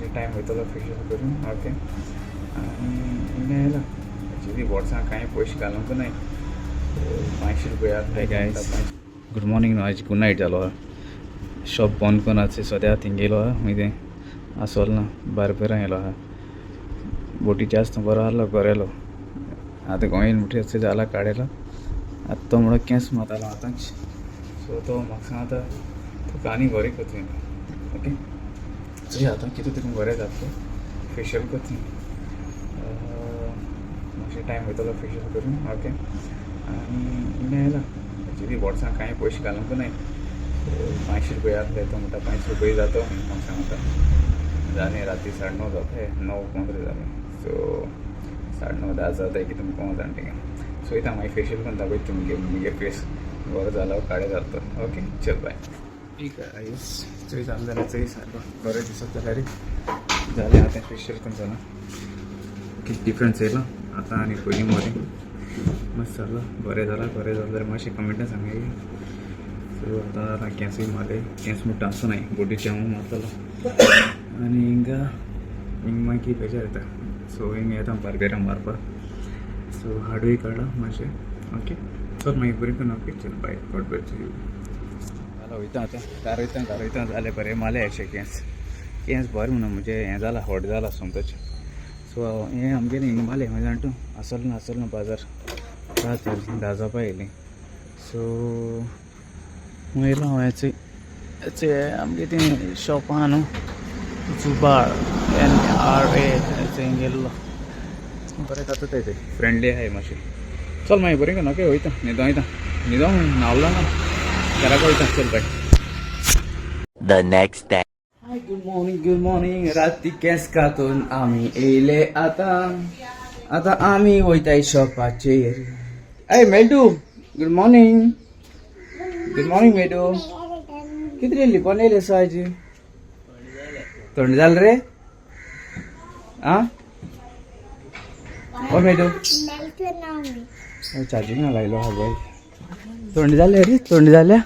मातशें टायम वयतलो फेशियल करून. ओके, आनी हिंगा येयला एक्चुली बोर्सां कांय पयशे घालूंक नाय. 500 रुपया. हाय गायस, गुड मॉर्निंग. आयज गुड नायट जालो. शॉप बंद करून आतां सद्या थिंग येयलो आहा. खूंय तें आसोल ना, बार्बेरां येयलो आहा. बोटी जास्त बरो आहलो, गोरेलो. आतां गोंयन मुठे जाला काडयलो. आतां तो म्हणो केंस मारतालो आतांच. सो तो म्हाका सांगता तुका आनी बरें करतली. ओके, चोया आतां कितें तुका बरें जातलें. फेशियल करतली, मातशें टायम वयतलो फेशियल करून. ओके, आनी हिंगा येयला एक्चुली बोर्सां कांय पयशे घालूंक नाय. 500 रुपया आहले. तो म्हणटा 500 रुपया जातो म्हाका सांगता. जालें, राती 9:30 जाता, 9:15 जालें. सो 9:30 10 जाता की तुमकां कोण जाणा थिंगा. सो वयता, मागीर फेशियल करून दाखयता तुमगे मुगे फेस बरो जाला काळे जाता तो. ओके, चल बाय. ठीक आहे, चोय जालें जाल्यार चोय, सारको बरें दिसत जाल्यार जालें. आतां फेशियल करून जालां. कितें डिफरन्स येयलो आतां आनी पयलीं मदीं? मस्त जालो, बरें जालां. बरें जालें जाल्यार मातशें कमेंटान सांगाय. सो आतां आतां केंसूय मारले. केंस मुट्टा आसूं नाय, बोटीचे हांव मारतलो. आनी हिंगा हिंग मागीर बेजार येता. सो हिंगा येता बार्बेरां मारपाक. सो हाडूय काडला मातशें. ओके, चल मागीर बरें करून. ओके, चल बाय, गॉड ब्लेस you. जालो, वयता आतां कार वयता, कार वयता. जालें, बरें मारले अशें. केंस केंस बरें म्हणून म्हणजे हें जालां, हॉट जालां सोमतोच. सो हें आमगेलें हिंगा मारलें. खंय जाण तूं, आसलो ना, आसलो ना बाजार. रात जाली, 10 जावपा येयलीं. सो येयलो हांव. हेचे आमगे तें शॉप आहा न्हू, जुबाळ NRA, थंय गेल्लो. बरें जाता ते, फ्रेंडली आहाय मातशें. चल मागीर बरें करून. ओके, वयता, न्हिदों वयता, न्हिदों. न्हावलो ना, घराक वयता. चल बाय. The next day. Hi, good morning, good morning. राती केंस कातून आमी येयले आतां. आतां आमी वयताय शॉपाचेर. ए मेडू, गुड मॉर्निंग, गुड मॉर्निंग मेडू. कितें रे, लिपोन येयले सो आयज? थंड जालें रे? आं ओ मेडू, चार्जिंग लायलो हा बाय. थंड जालें रे? थंड जाल्या?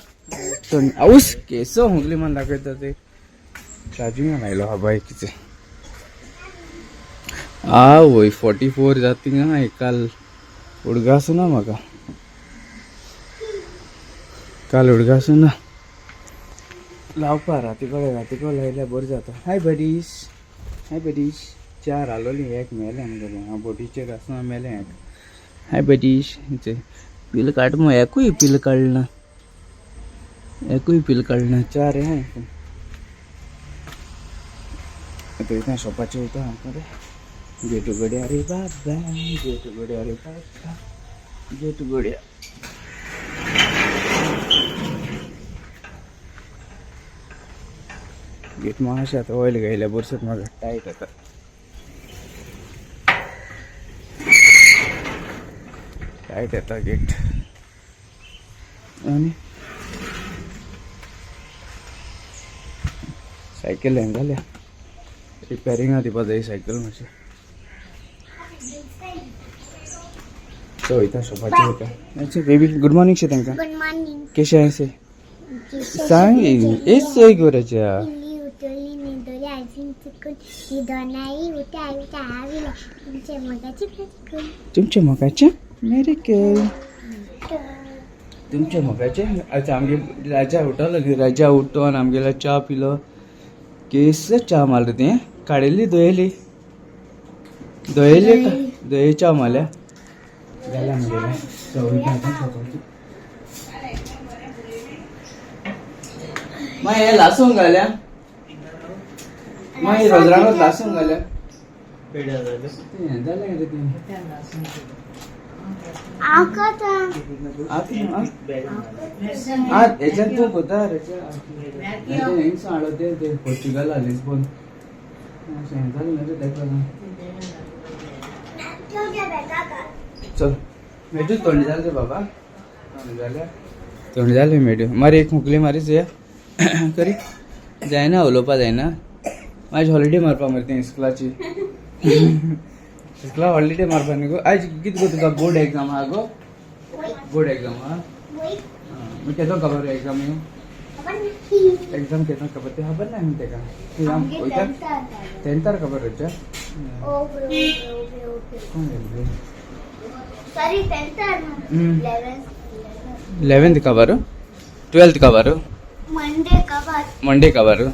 थंड आवूस केसो हुंगली मन दाखयता ते. चार्जिंग लायलो हा बाय कितें. आवय, 44 जाता थिंगा. काल उडगास ना म्हाका, काल उडगास ना लावपा. राती कडेन, राती कडेन लायल्यार बरें जाता. हाय बडीश, हाय बडीश. चार आलोली, एक मेलें आमगेलें. हांव बोटीचेर आसतना मेलें एक. हाय बडीश. पील काड मग. एकूय पील काडना, एकूय पील काडना. चार हें. आतां वयता शॉपाचेर, वयता हांव रे. गेट उगड्या रे बाबा, गेट उगड्या रे बाबा, गेट उगड्या. गेट मातशें आतां ऑयल घायल्या बोरसत म्हाका टायट येता, टायट येता गेट. आनी सायकल हें जाल्या, रिपेरिंगा दिवपा जाय सायकल मातशें. सो वयता शॉपाचेर वयता. अच्छा बेबी, गुड मॉर्निंग शे तांकां. Good morning. केशें आसा सांग. ए सोय गोराच्या. इल्ली उठली, न्हिदली, आजीन चुकून न्हिदोनाई उठा उठा आविले तुमचे मोगाचे चिकून. तुमच्या मोगाचें मेरिकल, तुमच्या मोगाचें. अच्छा, आमगे राजा उठलो न्ही, राजा उठोन आमगेलो च्या पिलो. केसले च्या मारले तें काडिल्ली धुयली, धुयली, धुये च्या मारल्या. जालें आमगेलें. सो वयता आतां शॉपाचेर. मागीर हें लासूंक घाल्या, मागीर रोजरानूच लासूंक घाल्या. तें जालें रे तें. हेच्यान तूं कोता हिंगा हाडलो ते ते पोर्चुगला, लिस्बोन. अशें जालें न्हू रे तेका. चल मेजू, थंड जालें रे बाबा, थंड जालें, थंड जालें. मेडू मारी एक हुकली मारी चोया करी. जायना उलोवपा जायना. आयज हॉलिडे मारपा मरे तें इस्कुलाची, इस्कुला हॉलिडे मारपा न्ही गो. आयज कितें गो तुका बोर्ड एग्जाम आहा गो? बोर्ड एग्जाम आहा. मागीर केदो खबर एग्जाम येवं? खबर ना. एग्जाम केन्ना खबर ती खबर ना न्ही तेका. ती आमगे वयता टेंथार. टेंथार खबर रच्या. Okay okay okay okay. कोण येयल्ली? सॉरी, टेंथार. हम्म. 11. 11th खबर, 12th खबर. मंडे खबर. मंडे खबर.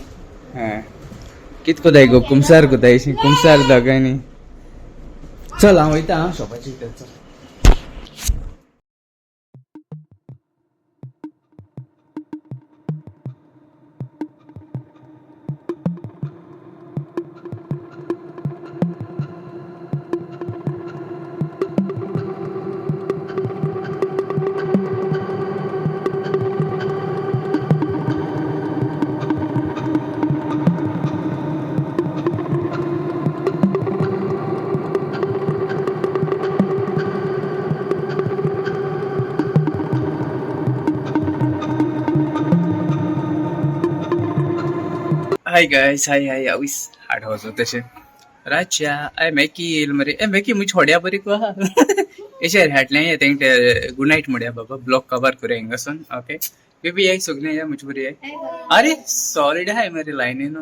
हें कित कोताय गो? कुमसार कोताय, कुमसार दोगांयनी. चल हांव वयता आं शॉपाचेर, चल. हाय गायस, हाय हाय. आवयस, 8 वाजता तशें रातच्या. I मॅकी येयल मरे. ए मॅकी, मुझ थोड्या बरी तुका एशे हाडलें ये तेंक गुड नायट म्हणया बाबा. ब्लॉग कवर करूया हिंगासून. ओके बेबी, याय सगळें या मुझ बरी याय. अरे सॉलिड हाय मरे लायनीन.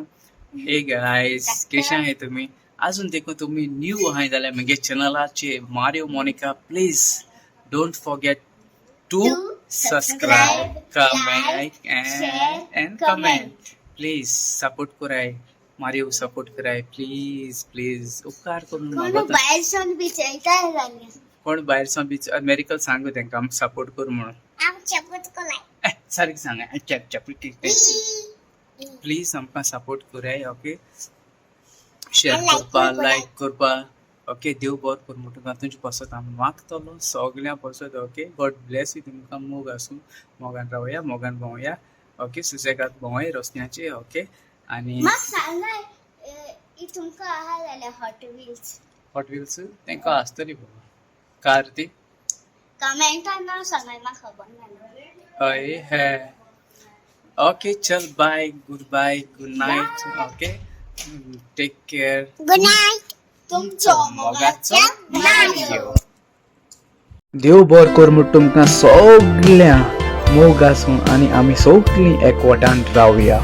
हे गायस, कशें आहाय तुमी? अजून देखून तुमी न्यू आहाय जाल्यार म्हगे चॅनलाचे Mario Monica, please don't forget to subscribe, comment and comment. Please support कराय, मारियो सपोर्ट कराय, प्लीज प्लीज, उपकार करून कोण मागता. भायर सून बी चलता जाल्यार. कोण भायर सावन बी मेरिकल सांगू तेंका आमकां सपोर्ट कर म्हणून. आमच्या पुतको. ए, सारकें सांगा. Chap chap. प्लीज आमकां सपोर्ट कराय. ओके, शेअर And like करपा, करपा. लायक करपा. ओके, देव बरो करूं म्हणटा तुमचे पासत हांव मागतलो सगळ्यां पासत. Okay, God Blaise you. तुमकां मोग आसूं, मोगान रावया, मोगान भोंवया. ओके, सुसेगाद भोंवय रस्त्याचे. ओके, आनी म्हाका सांगाय, तुमकां आहा जाल्यार हॉट व्हील्स. हॉट व्हील्स तांकां आसतली बाबा कार ती. कमेंटान नांव सांगाय, म्हाका खबर ना. हय हे, ओके, चल, bye, good bye, good night. Okay, take care. Good night. तुमचो मोगाचो मारियो. देव बर कर म्हूण तुमकां सगळ्यां मोग आसूं आनी आमी सगळीं एकवटान रावया.